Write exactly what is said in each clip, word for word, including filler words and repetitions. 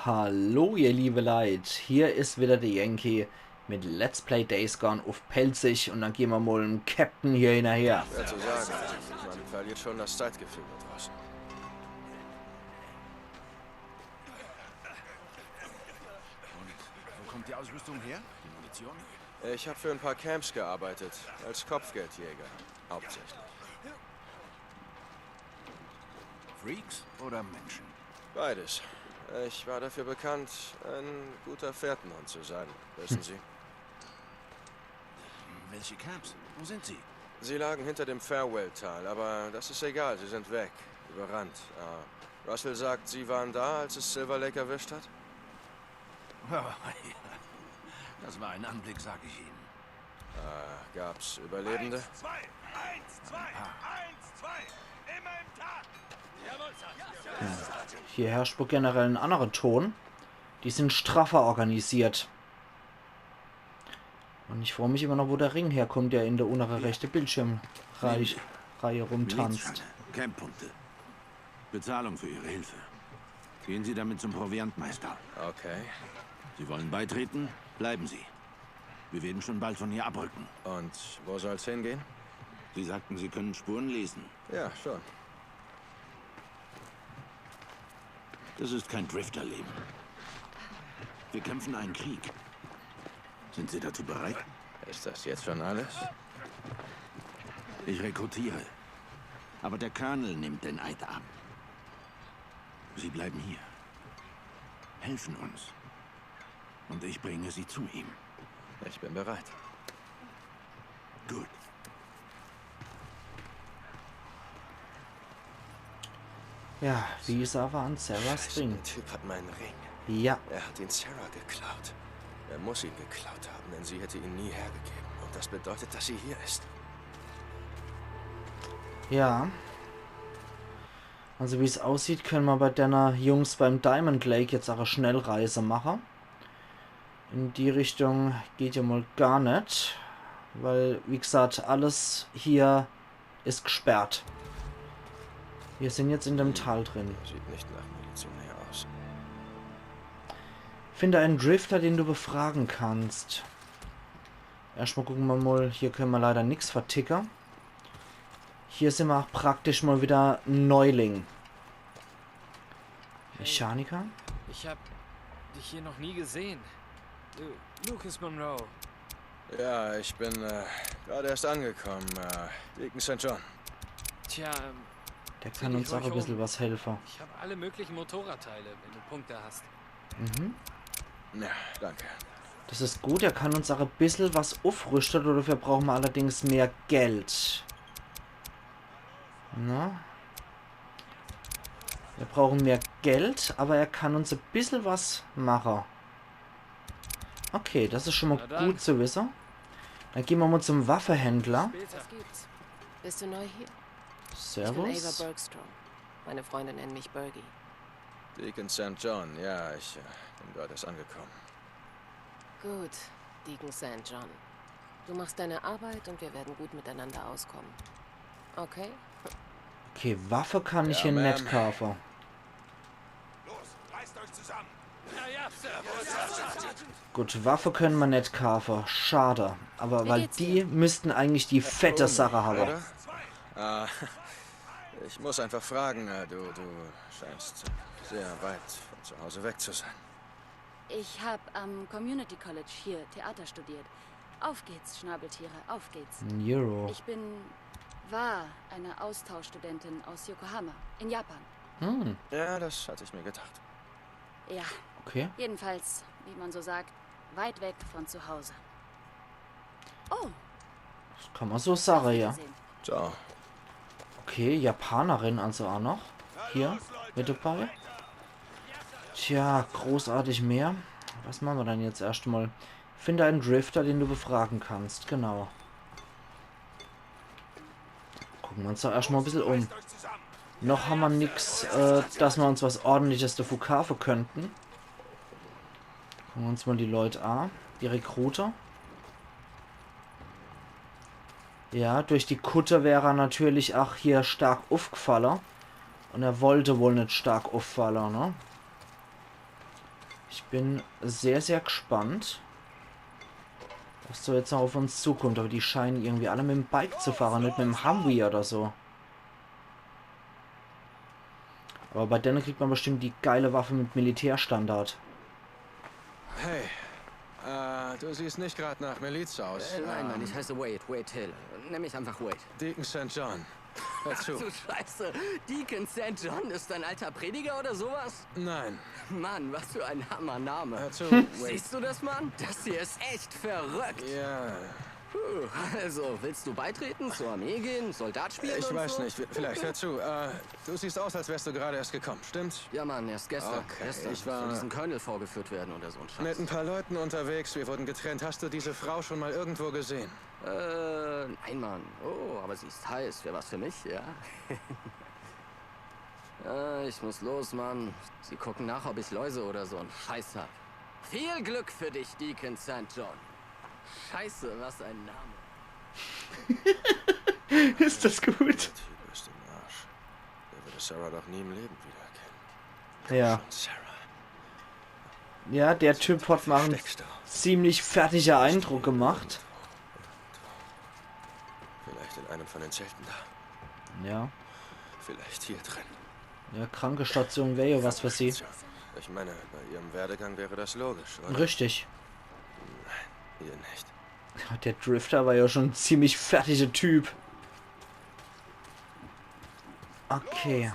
Hallo, ihr liebe Leit, hier is wieder de Yankee mit Let's Play Days Gone uff Pälzisch un dann gehn mer mol em Captain hier hinnerher. Schwer zu sagen. Man verliert schon das Zeitgefühl da draußen. Und wo kommt die Ausrüstung her? Die Munition? Ich hab für ein paar Camps gearbeitet, als Kopfgeldjäger, hauptsächlich. Freaks oder Menschen? Beides. Ich war dafür bekannt, ein guter Fährtenhund zu sein, wissen Sie. Welche Camps? Wo sind sie? Sie lagen hinter dem Farewell-Tal, aber das ist egal, sie sind weg. Überrannt. Äh, Russell sagt, Sie waren da, als es Silver Lake erwischt hat? Oh, ja. Das war ein Anblick, sag ich Ihnen. Äh, gab's Überlebende? Zwei, eins, zwei, eins, zwei. Immer im Takt. Jawohl, Sergeant. Hier herrscht wohl generell en annere Ton. Die sin straffer organisiert. Un ich froo mich immer noch, wo der Ring herkommt, der in der unnere rechte Bildschirmreihe rumtanzt. Milizschatte, Camppunkte. Bezahlung für Ihre Hilfe. Gehen Sie damit zum Proviantmeister. Okay. Sie wollen beitreten? Bleiben Sie. Wir werden schon bald von hier abrücken. Und wo soll's hingehen? Sie sagten, Sie können Spuren lesen. Ja, schon. Das ist kein Drifterleben. Wir kämpfen einen Krieg. Sind Sie dazu bereit? Ist das jetzt schon alles? Ich rekrutiere. Aber der Colonel nimmt den Eid ab. Sie bleiben hier. Helfen uns. Und ich bringe Sie zu ihm. Ich bin bereit. Gut. Ja, wie is awwer an Sarahs Ring? Der Typ hat meinen Ring. Ja. Er hat ihn Sarah geklaut. Er muss ihn geklaut haben, denn sie hätte ihn nie hergegeben. Und das bedeutet, dass sie hier ist. Ja. Also wie's aussieht, könne mer bei denne Jungs beim Diamond Lake jetzt ach e Schnellreise mache. In die Richtung geht ja mol gar net, weil, wie gesagt, alles hier is gesperrt. Wir sin jetzt in dem Tal drin. Sieht nicht nach Milizionär aus. Finde einen Drifter, den du befragen kannst. Erscht mol gucke mer mol, hier könne mer leider nix verticke. Hier sin mer ach praktisch mol wieder Neuling. Mechaniker? Ich hab dich hier noch nie gesehen. Du, Lucas Monroe. Ja, ich bin äh, gerade erst angekommen. Äh, Deacon Sankt John. Tja, ähm, der kann uns ach e bissel was helfe. Ich hab alle möglichen Motorradteile, wenn du Punkte hast. Mhm. Ja, danke. Das is gut, er kann uns ach e bissel was uffrüschte, dafür brauche mer allerdings mehr Geld. Na? Wir brauche mehr Geld, aber er kann uns e bissel was mache. Okay, das is schon mol gut zu wisse. Dann gehn mer mol zum Waffehändler. Was gibt's? Bist du neu hier? Servus. Ich bin Ava Bergstrom. Meine Freunde nennen mich Bergie. Deacon Sankt John, ja, ich äh, bin gerade erst angekommen. Gut, Deacon Sankt John. Du machst deine Arbeit und wir werden gut miteinander auskommen. Okay? Okay, Waffe kann ich hier net kaafe. Los, reißt euch zusammen. Gut, Waffe könne mer net kaafe. Schade. Aber weil die müssten eigentlich die fette Sache habe. Oder? Ah, ich muss einfach fragen, äh, du, du scheinst sehr weit von zu Hause weg zu sein. Ich hab am Community College hier Theater studiert. Auf geht's, Schnabeltiere, auf geht's. Euro. Ich bin, war eine Austauschstudentin aus Yokohama in Japan. Hm. Ja, das hatte ich mir gedacht. Ja. Okay. Jedenfalls, wie man so sagt, weit weg von zu Hause. Oh. Das kann mer so sage, ja. Auf Wiedersehen. Ciao. Okay, Japanerin also ach noch. Hier, mit dabei. Tja, großartig mehr. Was mache mer dann jetzt erscht mol? Finde einen Drifter, den du befragen kannst. Genau. Gucke mer uns doch erscht mol e bissel um. Noch ha mer nix, äh, dass mer uns was Ordentliches dafür kaafe könnten. Gucke mer uns mol die Leut a. Die Rekruter. Ja, durch die Kutte wär er natürlich ach hier stark uffgefalle. Un er wollt wohl net stark uffalle, ne? Ich bin sehr, sehr gespannt, was da jetzt noch auf uns zukommt. Aber die scheinen irgendwie alle mit dem Bike zu fahren, nicht mit dem Humvee oder so. Aber bei denen kriegt man bestimmt die geile Waffe mit Militärstandard. Hey, äh, du siehst nicht gerade nach Miliz aus. Äh, nein, Mann, Ähm, ich heiße Wade. Wade Hill. Nenn mich einfach Wade. Deacon Saint John. Hör zu. Du Scheiße, Deacon Saint John ist ein alter Prediger oder sowas? Nein, Mann, was für ein Hammername. Hör zu, Wade. Siehst du das, Mann? Das hier ist echt verrückt. Ja, Puh, also, willst du beitreten, zur Armee gehen, Soldat spielen ich und weiß so? Nicht. Vielleicht, hör zu. Äh, du siehst aus, als wärst du gerade erst gekommen, stimmt's? Ja, Mann, erst gestern. Okay, gestern. Ich war Von diesem Colonel vorgeführt werden oder so ein Scheiß. Mit ein paar Leuten unterwegs, wir wurden getrennt. Hast du diese Frau schon mal irgendwo gesehen? Äh, nein, Mann. Oh, aber sie ist heiß. Wäre was für mich, ja? Äh, ich muss los, Mann. Sie gucken nach, ob ich Läuse oder so einen Scheiß hab. Viel Glück für dich, Deacon Saint John. Scheiße, was ein Name. Ist das gut? Der Typ ist im Arsch. Der würde Sarah doch nie im Leben wiedererkennen. Ja. Sarah, Ja, der Typ hat mal einen steckst du? Ziemlich fertiger Eindruck gemacht. Vielleicht in einem von den Zelten da. Ja. Vielleicht hier drin. Ja, Krankenstation wäre ja was für sie. Ich meine, bei ihrem Werdegang wäre das logisch, oder? Richtig. Hier nicht. Ja, der Drifter war ja schon ein ziemlich fertiger Typ. Okay.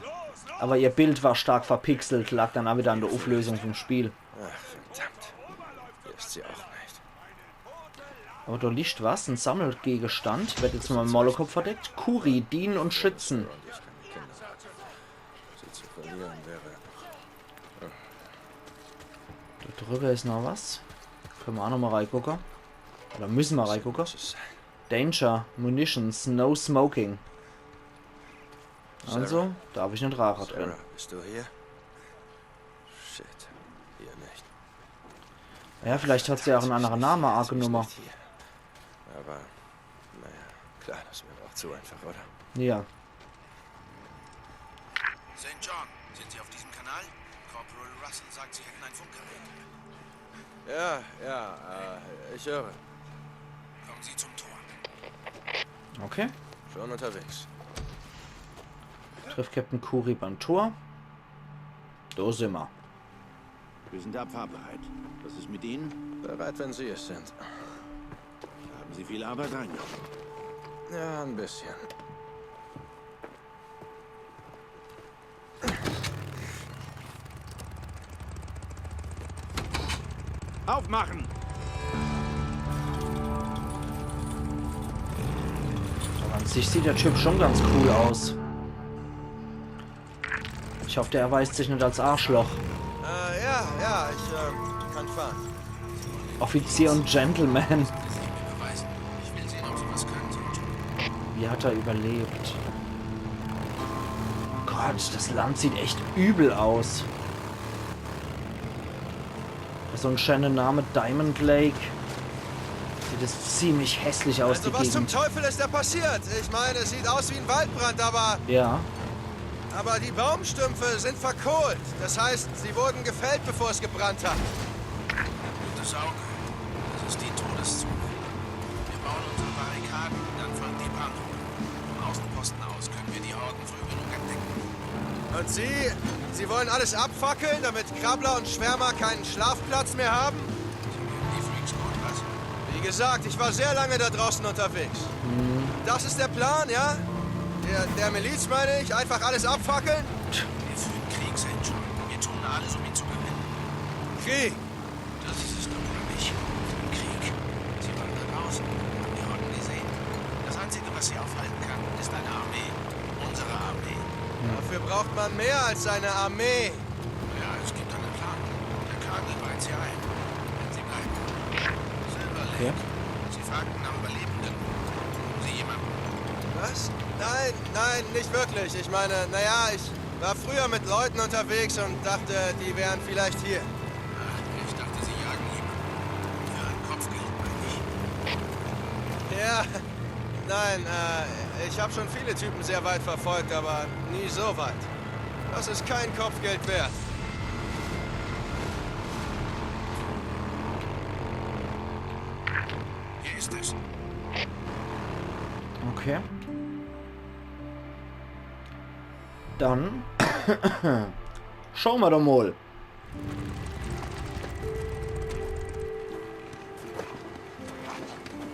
Aber ihr Bild war stark verpixelt, lag dann auch wieder an der Auflösung vom Spiel. Ach, verdammt. Hier ist sie auch nicht. Aber da liegt was, ein Sammelgegenstand. Wird jetzt mal Molotow verdeckt. Kuri, dienen und schützen. Und ich kann die Kinder. Sie zu verlieren wäre. Da drüber ist noch was. Können wir auch noch mal reingucken. Oder müssen wir reingucken. Muss es sein. Danger, Munitions, no smoking. Also, darf ich nicht rauchen drin. Sarah, bist du hier? Shit. Hier nicht. Ja, vielleicht hat sie auch einen anderen Namen angenommen. Nicht hier. Aber, naja, klar, das wäre auch zu einfach, oder? Ja. Saint John, sind Sie auf diesem Kanal? Corporal Russell sagt, Sie hätten ein Funkgerät. Ja, ja, äh, ich höre. Kommen Sie zum Tor. Okay. Schon unterwegs. Trifft Captain Kuri beim Tor. Da sind wir. Wir sind abfahrbereit. Was ist mit Ihnen? Bereit, wenn Sie es sind. Haben Sie viel Arbeit reingenommen? Ja, ein bisschen. Aufmachen! Aber an sich sieht der Typ schon ganz cool aus. Ich hoffe, der erweist sich nicht als Arschloch. Äh, ja, ja, ich, ähm, kann fahren. Offizier und Gentleman. Wie hat er überlebt? Gott, das Land sieht echt übel aus. So ein schöner Name, Diamond Lake. Sieht das ziemlich hässlich aus, Also die was zum Gegend. Teufel ist da passiert? Ich meine, es sieht aus wie ein Waldbrand, aber, Ja, aber die Baumstümpfe sind verkohlt. Das heißt, sie wurden gefällt, bevor es gebrannt hat. Gutes Auge. Das ist die Todeszone. Wir bauen unsere Barrikaden, dann folgt die Brandung. Vom Außenposten aus können wir die Horden früh genug entdecken. Und sie, sie wollen alles abfackeln, damit Krabbler und Schwärmer keinen Schlafplatz mehr haben? Die Freaks Code, was? Wie gesagt, ich war sehr lange da draußen unterwegs. Das ist der Plan, ja? Der, der Miliz, meine ich, einfach alles abfackeln? Wir führen Krieg, Saint John. Wir tun alles, um ihn zu gewinnen. Krieg. Das ist es doch, oder nicht? Krieg. Sie waren da draußen, haben die Horden gesehen. Das Einzige, was sie aufhalten kann, ist eine Armee. Unsere Armee. Dafür braucht man mehr als eine Armee. Ja, es gibt einen Plan. Der Colonel weiht sie ein. Wenn sie bleiben. Silver Lake. Sie fragten nach Überlebenden. Haben Sie jemanden? Was? Nein, nein, nicht wirklich. Ich meine, naja, ich war früher mit Leuten unterwegs und dachte, die wären vielleicht hier. Ach, ich dachte, Sie jagen jemanden. Für ein Kopfgeld, meine ich. Ja, nein, äh, ich habe schon viele Typen sehr weit verfolgt, aber nie so weit. Das ist kein Kopfgeld wert. Okay. Dann schau ma doch mol.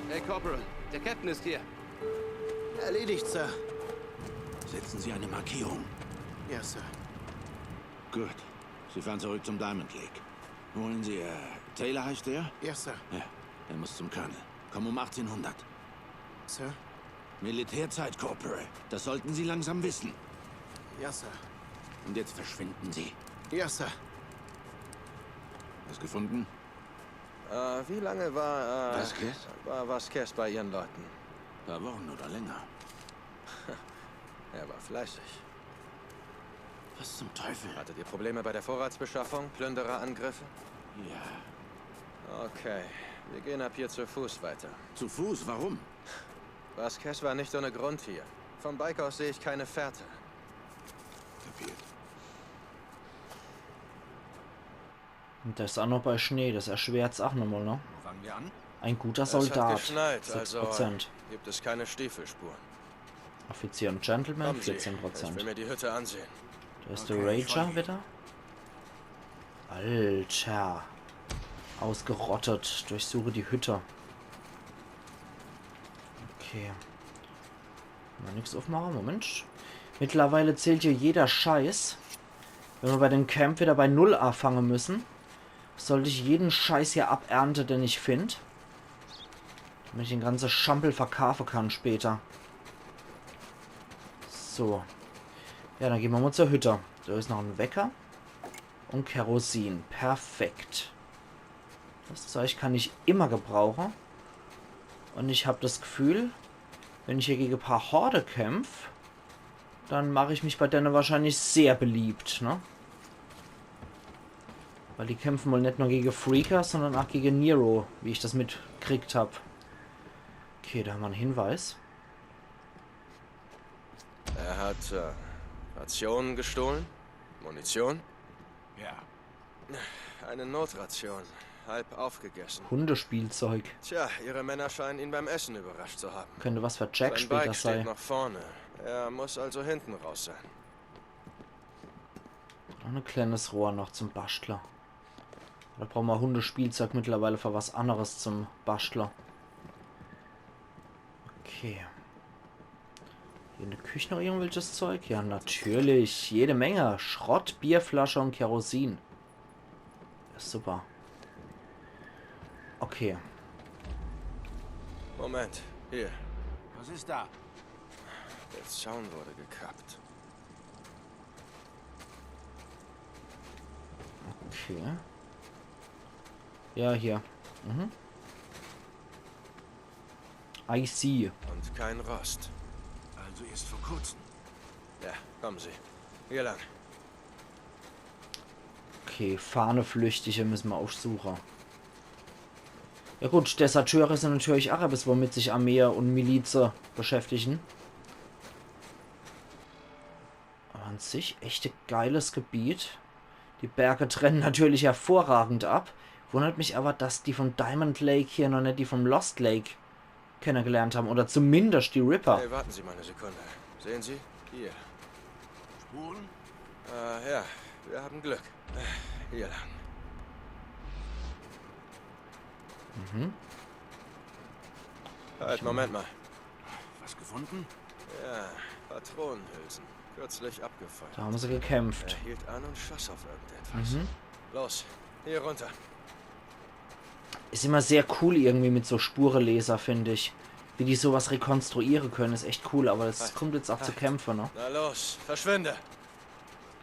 Hey, Corporal, der Captain ist hier. Erledigt, Sir. Setzen Sie eine Markierung. Ja, Sir. Gut. Sie fahren zurück zum Diamond Lake. Holen Sie, äh, Taylor heißt der? Ja, Sir. Ja, er muss zum Colonel. Komm um achtzehnhundert. Sir? Militärzeit, Corporal. Das sollten Sie langsam wissen. Ja, Sir. Und jetzt verschwinden Sie. Ja, Sir. Was gefunden? Äh, wie lange war, äh, Vasquez? war Vasquez bei Ihren Leuten? Paar Wochen oder länger. Er war fleißig. Was zum Teufel? Hattet ihr Probleme bei der Vorratsbeschaffung? Plündererangriffe? Ja. Okay, wir gehen ab hier zu Fuß weiter. Zu Fuß? Warum? Vasquez war nicht ohne Grund hier. Vom Bike aus sehe ich keine Fährte. Kapiert. Und das auch noch bei Schnee, das erschwert's auch nochmal, ne? Wo fangen wir an? Ein guter Es hat Soldat. geschneit, Sechs also Prozent. Gibt es keine Stiefelspuren. Offizier und Gentleman, Kommen Sie, vierzehn ich will Prozent. Mir die Hütte ansehen. Da ist der Rager wieder. Alter. Ausgerottet. Durchsuche die Hütte. Okay. Mal nix aufmachen. Moment. Mittlerweile zählt hier jeder Scheiß. Wenn wir bei dem Camp wieder bei Null anfangen müssen, sollte ich jeden Scheiß hier abernten, den ich find. Damit ich den ganzen Schampel verkaufen kann später. So. Ja, dann gehen wir mal zur Hütte. Da ist noch ein Wecker. Und Kerosin. Perfekt. Das Zeug kann ich immer gebrauchen. Und ich hab das Gefühl, wenn ich hier gegen ein paar Horde kämpf, dann mache ich mich bei denen wahrscheinlich sehr beliebt, ne? Weil die kämpfen wohl nicht nur gegen Freaker, sondern auch gegen Nero, wie ich das mitgekriegt hab. Okay, da haben wir einen Hinweis. Er hat äh, Rationen gestohlen? Munition? Ja. Eine Notration. Halb aufgegessen. Hundespielzeug. Tja, Ihre Männer scheinen ihn beim Essen überrascht zu haben. Könnte was für Jack Sein später Bike steht sein. Noch vorne. Er muss also hinten raus sein. Und ein kleines Rohr noch zum Bastler. Da brauchen wir Hundespielzeug mittlerweile für was anderes zum Bastler. Okay. Hier in der Küche noch irgendwelches Zeug? Ja, natürlich. Jede Menge. Schrott, Bierflasche und Kerosin. Ja, super. Okay. Moment, hier. Was ist da? Der Zaun wurde gekappt. Okay. Ja, hier. Mhm. I see. Und kein Rost. Also erst vor kurzem. Ja, kommen Sie. Hier lang. Okay, fahneflüchtige müssen wir aufsuchen. Ja gut, Deserteure sind natürlich auch etwas, womit sich Armee und Milize beschäftigen. Aber an sich echt ein geiles Gebiet. Die Berge trennen natürlich hervorragend ab. Wundert mich aber, dass die vom Diamond Lake hier noch nicht die vom Lost Lake kennengelernt haben. Oder zumindest die Ripper. Hey, warten Sie mal eine Sekunde. Sehen Sie? Hier. Spuren? Äh, ja, wir haben Glück. Hier lang. Mhm. Halt, Moment mal. Was gefunden? Ja, Patronenhülsen. Kürzlich abgefeuert. Da haben sie gekämpft. Er hielt an und schoss auf irgendetwas. Mhm. Los, hier runter. Ist immer sehr cool irgendwie mit so Spureleser, finde ich. Wie die sowas rekonstruieren können, ist echt cool, aber es kommt jetzt auch zu Kämpfen, ne? Na los, verschwinde.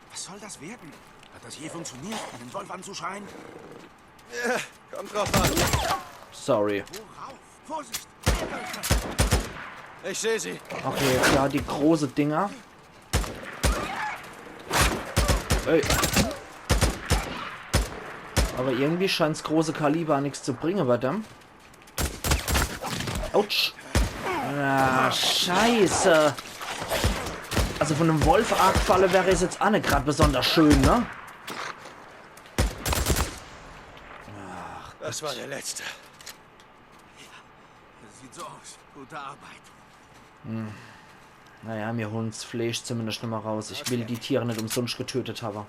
Was soll das werden? Hat das je funktioniert, einen Wolf anzuschreien? Kommt drauf an. Sorry. Worauf? Vorsicht! Ich sehe sie. Okay, ja, die große Dinger. Ey. Aber irgendwie scheint's große Kaliber nichts zu bringen, verdammt. Autsch. Ah, scheiße. Also von einem Wolf angefalle wäre es jetzt auch nicht grad besonders schön, ne? Das war der letzte. So aus. Gute Arbeit. Naja, mir holen's Fleisch zumindest nochmal raus. Ich will die Tiere net umsonscht getötet habe.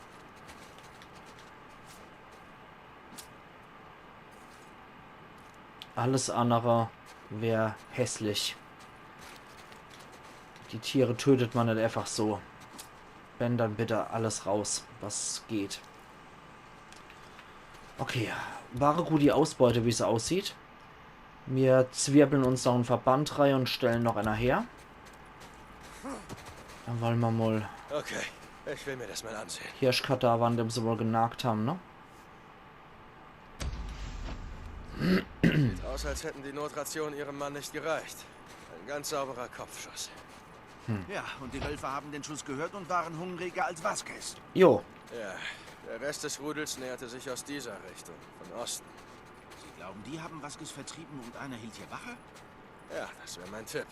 Alles andere wär hässlich. Die Tiere tötet man net einfach so. Wenn, dann bitte alles raus, was geht. Okay, war e gudi Ausbeute, wie's aussieht. Mir zwirbeln uns noch en Verband rei und stellen noch einer her. Dann wolle mer mal Okay, ich will mir das mal ansehen. Hirschkadaver, an dem se wohl genagt haben, ne? Sieht aus, als hätten die Notrationen ihrem Mann nicht gereicht. Ein ganz sauberer Kopfschuss. Ja, und die Wölfe haben den Schuss gehört und waren hungriger als Vasquez. Jo. Ja, der Rest des Rudels näherte sich aus dieser Richtung, von Osten. Sie glauben, die haben Vasquez vertrieben und einer hielt hier Wache? Ja, das wäre mein Tipp.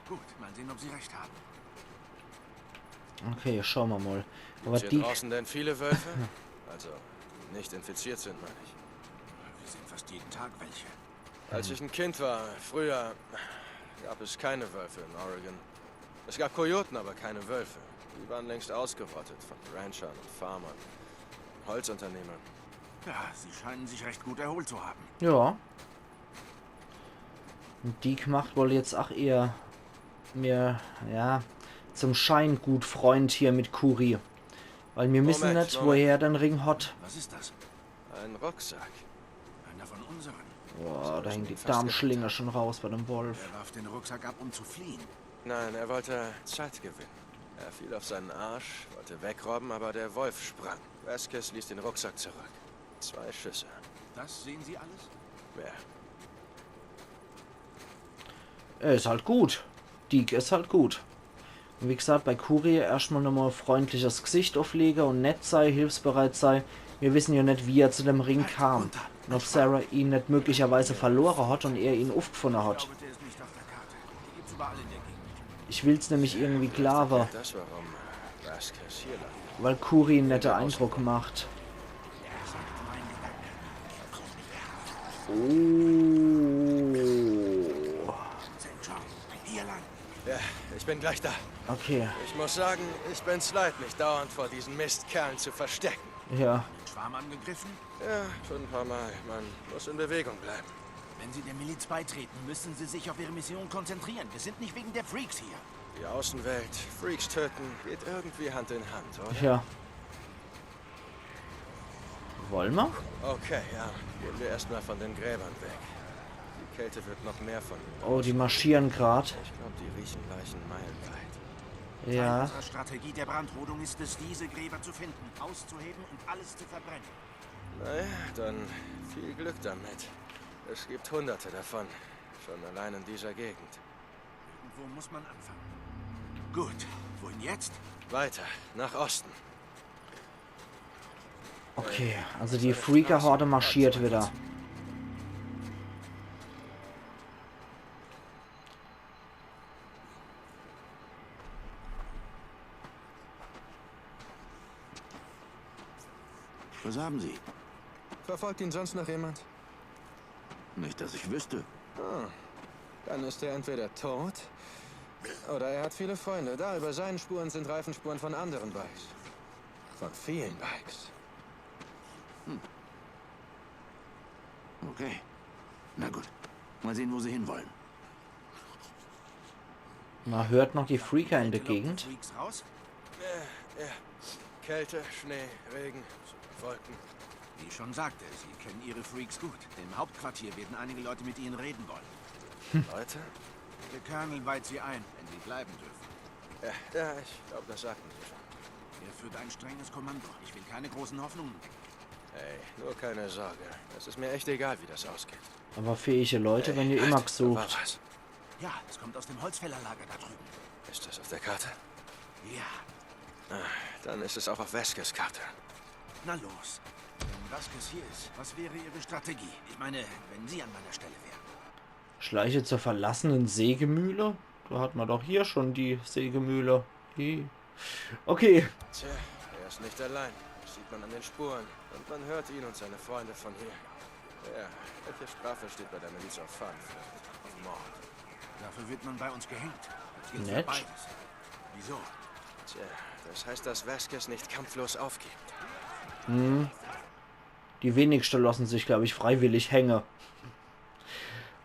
Gut, mal sehen, ob Sie recht haben. Okay, schaue mer mal. Aber Sind die. Draußen denn viele Wölfe? Also, die nicht infiziert sind, meine ich. Wir sehen fast jeden Tag welche. Als ich ein Kind war, früher, gab es keine Wölfe in Oregon. Es gab Kojoten, aber keine Wölfe. Die waren längst ausgerottet von Ranchern und Farmern, Holzunternehmern. Ja, Sie scheinen sich recht gut erholt zu haben. Ja. Und Deke macht wohl jetzt ach eher mehr, ja, zum Schein gut Freund hier mit Kouri. Weil mir wissen Moment, net, Moment. woher er den Ring hat. Was ist das? Ein Rucksack. Einer von unseren. Boah, da hängt die Darmschlinge schon raus bei dem Wolf. Er warf den Rucksack ab, um zu fliehen. Nein, er wollte Zeit gewinnen. Er fiel auf seinen Arsch, wollte wegrobben, aber der Wolf sprang. Vasquez ließ den Rucksack zurück. Zwei Schüsse. Das sehen Sie alles? Mehr. Er is halt gut. Deke is halt gut. Und wie gesagt, bei Kouri erscht mal nochmal freundliches Gesicht auflege und nett sei, hilfsbereit sei. Mir wissen ja net, wie er zu dem Ring kam. Und ob Sarah ihn net möglicherweise verlore hat und er ihn aufgefunde hat. Ich glaube, der ist nicht auf der Karte. Die gibt's überall in der Gegend. Ich will's nämlich irgendwie glaawe. Das, warum Vasquez hier lag. Weil Kouri en nette Eindruck macht. Oh. Saint John, hier lang. Ja, ich bin gleich da. Okay, Ich muss sagen, ich bin's leid, mich dauernd vor diesen Mistkerlen zu verstecken. ja. Den Schwarm angegriffen? Ja, schon ein paar Mal. Man muss in Bewegung bleiben. Wenn Sie der Miliz beitreten, müssen Sie sich auf Ihre Mission konzentrieren. Wir sind nicht wegen der Freaks hier. Die Außenwelt, Freaks töten, geht irgendwie Hand in Hand, oder? Ja. Wolle mer? Okay, ja. Gehen wir erstmal von den Gräbern weg. Die Kälte wird noch mehr von ihnen. Oh, die marschieren grad. Ich glaube, die riechen Leichen meilenweit. Teil Ja. unserer Strategie der Brandrodung ist es, diese Gräber zu finden, auszuheben und alles zu verbrennen. Naja, dann viel Glück damit. Es gibt hunderte davon. Schon allein in dieser Gegend. Irgendwo muss man anfangen. Gut, wohin jetzt? Weiter, nach Osten. Okay, also die Freaker-Horde marschiert wieder. Was haben Sie? Verfolgt ihn sonst noch jemand? Nicht, dass ich wüsste. Dann ist er entweder tot oder er hat viele Freunde. Da über seinen Spuren sind Reifenspuren von anderen Bikes. Von vielen Bikes. Okay. Na gut. Mal sehen, wo Sie hinwollen. Man hört noch die Freaker in der Gegend. Freaks raus? Kälte, Schnee, Regen, Wolken. Wie ich schon sagte, Sie kennen Ihre Freaks gut. Im Hauptquartier werden einige Leute mit Ihnen reden wollen. Leute? Der Colonel weiht Sie ein, wenn Sie bleiben dürfen. Ja, ja, ich glaube, das sagten sie schon. Er führt ein strenges Kommando. Ich will keine großen Hoffnungen wecken. Ey, nur keine Sorge. Es ist mir echt egal, wie das ausgeht. Aber fähige Leute werden ja immer Da war gesucht. Was. Ja, es kommt aus dem Holzfällerlager da drüben. Ist das auf der Karte? Ja, Dann ist es auch auf Vasquez Karte. na los. Wenn Vasquez hier ist, was wäre Ihre Strategie? Ich meine, wenn Sie an meiner Stelle wären. Schleiche zur verlassenen Sägemühle? Da hat man doch hier schon die Sägemühle. Die. Okay. Tja, er ist nicht allein. Das sieht man an den Spuren. Und man hört ihn und seine Freunde von hier. Ja, welche Strafe steht bei der Miliz auf Farmflucht? Dafür wird man bei uns gehängt. Es gibt für Nett. Beides. Wieso? Tja, das heißt, dass Vasquez nicht kampflos aufgibt. Die wenigste lassen sich, glaube ich, freiwillig hänge.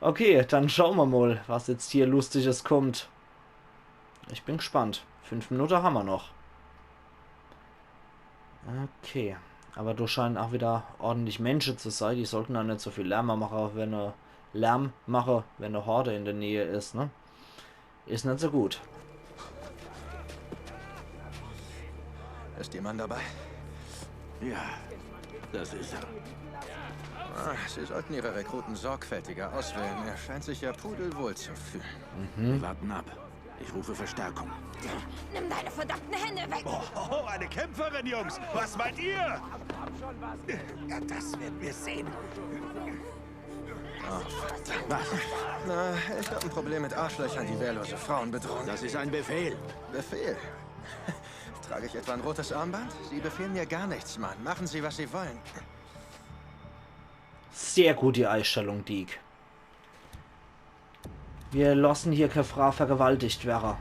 Okay, dann schaue mer mal, was jetzt hier Lustiges kommt. Ich bin gespannt. Fünf Minute hammer noch. Okay. Aber do scheinen auch wieder ordentlich Mensche zu sei. Die sollten dann net so viel Lärm mache, wenn e Lärm mache, wenn e Horde in der Nähe is, ne? Is net so gut. Ist jemand dabei? Ja, das ist er. Ah, Sie sollten Ihre Rekruten sorgfältiger auswählen. Er scheint sich ja pudelwohl zu fühlen. Wir warten ab. Ich rufe Verstärkung. Nimm deine verdammten Hände weg! Oh, eine Kämpferin, Jungs. Was meint ihr? Ja, das werden wir sehen. Was? Na, ich habe ein Problem mit Arschlöchern, die wehrlose Frauen bedrohen. Das ist ein Befehl. Befehl? Trage ich etwa ein rotes Armband? Sie befehlen mir gar nichts, Mann. Machen Sie, was Sie wollen. Sehr gut die Einstellung, Deek. Wir lassen hier keine Frau vergewaltigt werden.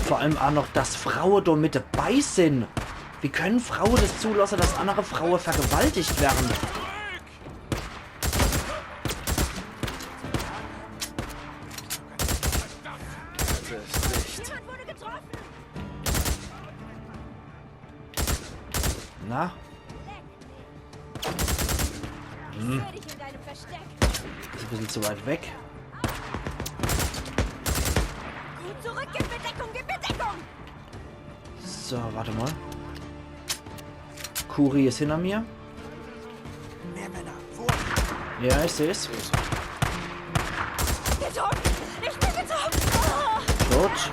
Vor allem auch noch, dass Frauen da mit dabei sind. Wie können Frauen das zulassen, dass andere Frauen vergewaltigt werden? Das ist dicht. Na? Hm. Dich in deinem Versteck. Ist ein bisschen zu weit weg. Gut zurück, gib mir Deckung, gib mir Deckung! So, warte mal. Kuri ist hinter mir. Mehr Männer. Vor. Ja, ich sehe es. Getroffen! Ich bin getroffen! Oh, Tot.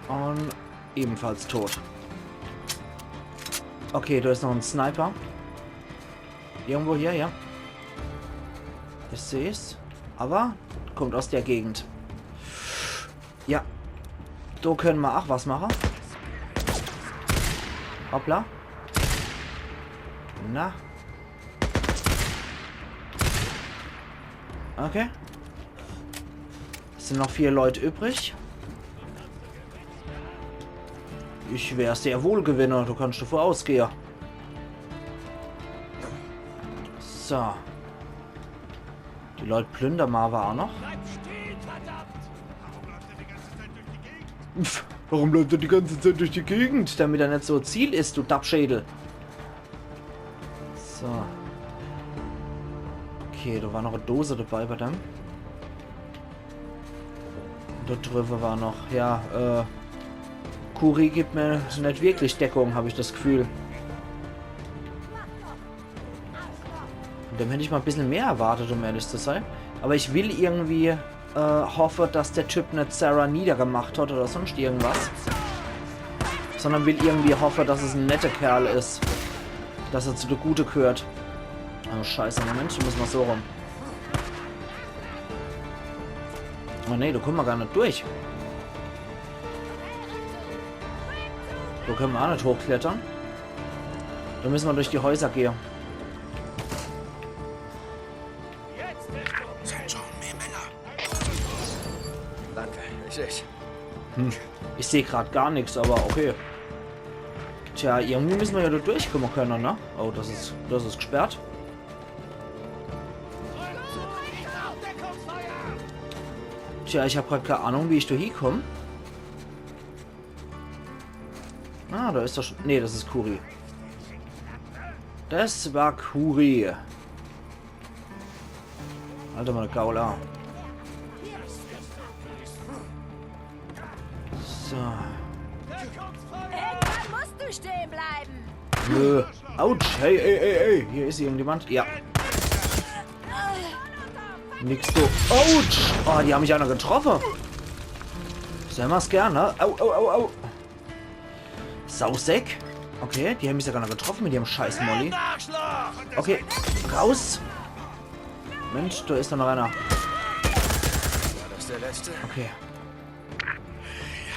Und ebenfalls tot. Okay, da ist noch ein Sniper. Irgendwo hier, ja. Ich sehe es. Aber kommt aus der Gegend. Ja. Da können wir auch was machen. Hoppla. Na. Okay. Es sind noch vier Leute übrig. Ich werde sehr wohl gewinnen, du kannst davon ausgehen. So. Die Leute plündern wir aber auch noch. Pff, warum läuft er die ganze Zeit durch die Gegend? Damit er nicht so Ziel ist, du Dappschädel. So. Okay, da war noch eine Dose dabei bei dem. Da drüber war noch, ja, äh, Kuri gibt mir nicht wirklich Deckung, habe ich das Gefühl. Von dem hätte ich mal ein bisschen mehr erwartet, um ehrlich zu sein. Aber ich will irgendwie äh, hoffe, dass der Typ nicht Sarah niedergemacht hat oder sonst irgendwas. Sondern will irgendwie hoffe, dass es ein netter Kerl ist. Dass er zu der Gute gehört. Oh, scheiße, Moment, ich muss mal so rum. Oh nee, da kommen wir gar nicht durch. Da können wir auch nicht hochklettern. Da müssen wir durch die Häuser gehen. Danke, ich seh's. Ich sehe gerade gar nichts, aber okay. Tja, irgendwie müssen wir ja da durchkommen können, ne? Oh, das ist, das ist gesperrt. Tja, ich habe gerade keine Ahnung, wie ich da hinkomme. Ah, da ist doch schon. Nee, das ist Kuri. Das war Kuri. Alter, meine Gaula. So. Irgendwann musst du stehen bleiben! Nö. Autsch. Hey, ey, ey, ey. Hier ist irgendjemand. Ja. Nix so. Autsch. Oh, die haben mich auch noch getroffen. Sehen wir's gern, ne? Au, au, au, au. Sausäck. Okay, die haben mich ja gar nicht getroffen mit ihrem scheiß Molly. Okay, raus. Mensch, da ist doch noch einer. War das der letzte? Okay.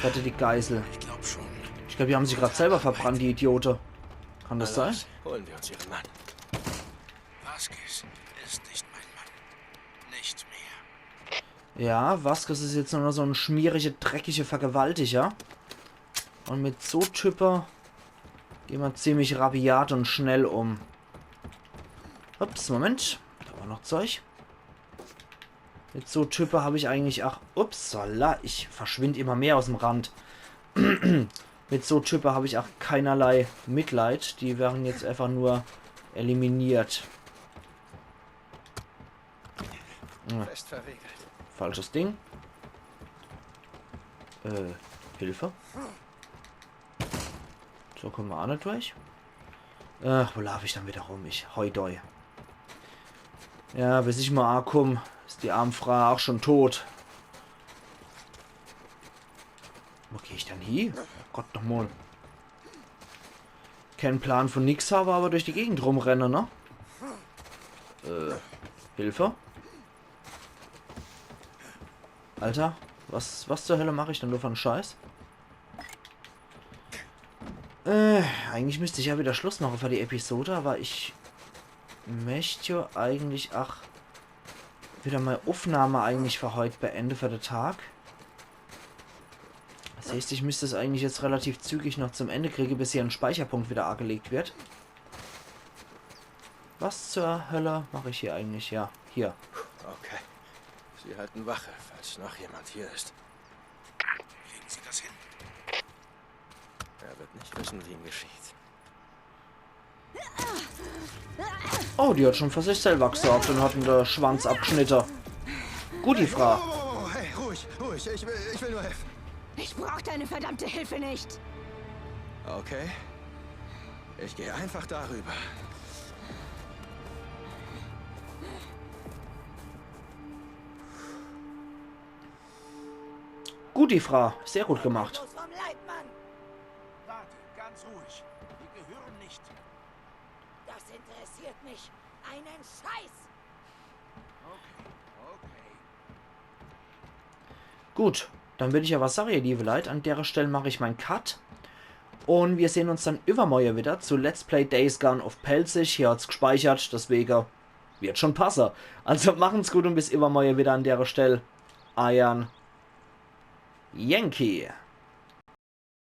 Rette die Geisel. Ich glaube schon. Ich Ich glaab, die hän sich grad selwer verbrannt, die Idiote. Kann des sei? Holen wir uns ihren Mann. Vasquez ist nicht mein Mann. Nicht mehr. Ja, Vasquez is jetzt nur noch so en schmierige, dreckige Vergewaltiger. Un mit so Type gehn mer ziemlich rabiat un schnell um. Ups, Moment. Do war noch Zeug. Mit so Type hab ich eigentlich ach... Upsala, ich verschwind immer mehr aus'm Rand. Mit so Type hab ich ach keinerlei Mitleid. Die werren jetzt einfach nur eliminiert. Fest verriegelt. Falsches Ding. Äh, Hilfe. So kumme mer ach net durch. Ach, wo laaf ich dann widder rum? Ich, hoi doi. Ja, bis ich mol akumm, is die arm Fraa ach schun tot. Wo geh ich dann hie? Oh Gott nochmol. Kän Plan vun nix hawwe, awwer durch die Gegend rumrenne, ne? Äh, Hilfe? Alter, was, was zur Hölle mach ich dann do fer en Scheiß? Äh, eigentlich müsst ich jo widder Schluss mache fer die Episode, awwer ich möcht jo eigentlich ach widder mol Uffnahme eigentlich fer heit beende, fer de Tag. Des heißt, ich müsst des eigentlich jetzt relativ zügig noch zum Ende kriege, bis hier en Speicherpunkt widder agelegt werd. Was zur Hölle mach ich hier eigentlich? Ja, hier. Okay. Sie halten Wache, falls noch jemand hier ist. Kriegen Sie das hin? Er wird nicht wissen, wie ihm geschieht. Oh, die hat schun fer sich selwer gesorgt un hat em de Schwanz abgeschnitte. Gut, die Fraa. Oh, hey, ruhig, ruhig. Ich will, ich will nur helfen. Ich brauch deine verdammte Hilfe nicht. Okay. Ich gehe einfach darüber. Gut, die Fraa. Sehr gut gemacht. Los vom Leib, Mann. Warte, ganz ruhig. Die gehören nicht. Das interessiert mich einen Scheiß. Okay, okay. Gut, dann würd ich awwer sage, ihr liewe Leit, an dere Stell mach ich mein Cut. Un mir sehn uns dann iwwermorje widder zu Let's Play Days Gone uff Pälzisch. Hier hat's gespeichert, deswege werd schun passe. Also machen's gut un bis iwwermorje widder an dere Stell. Eiern Yankee.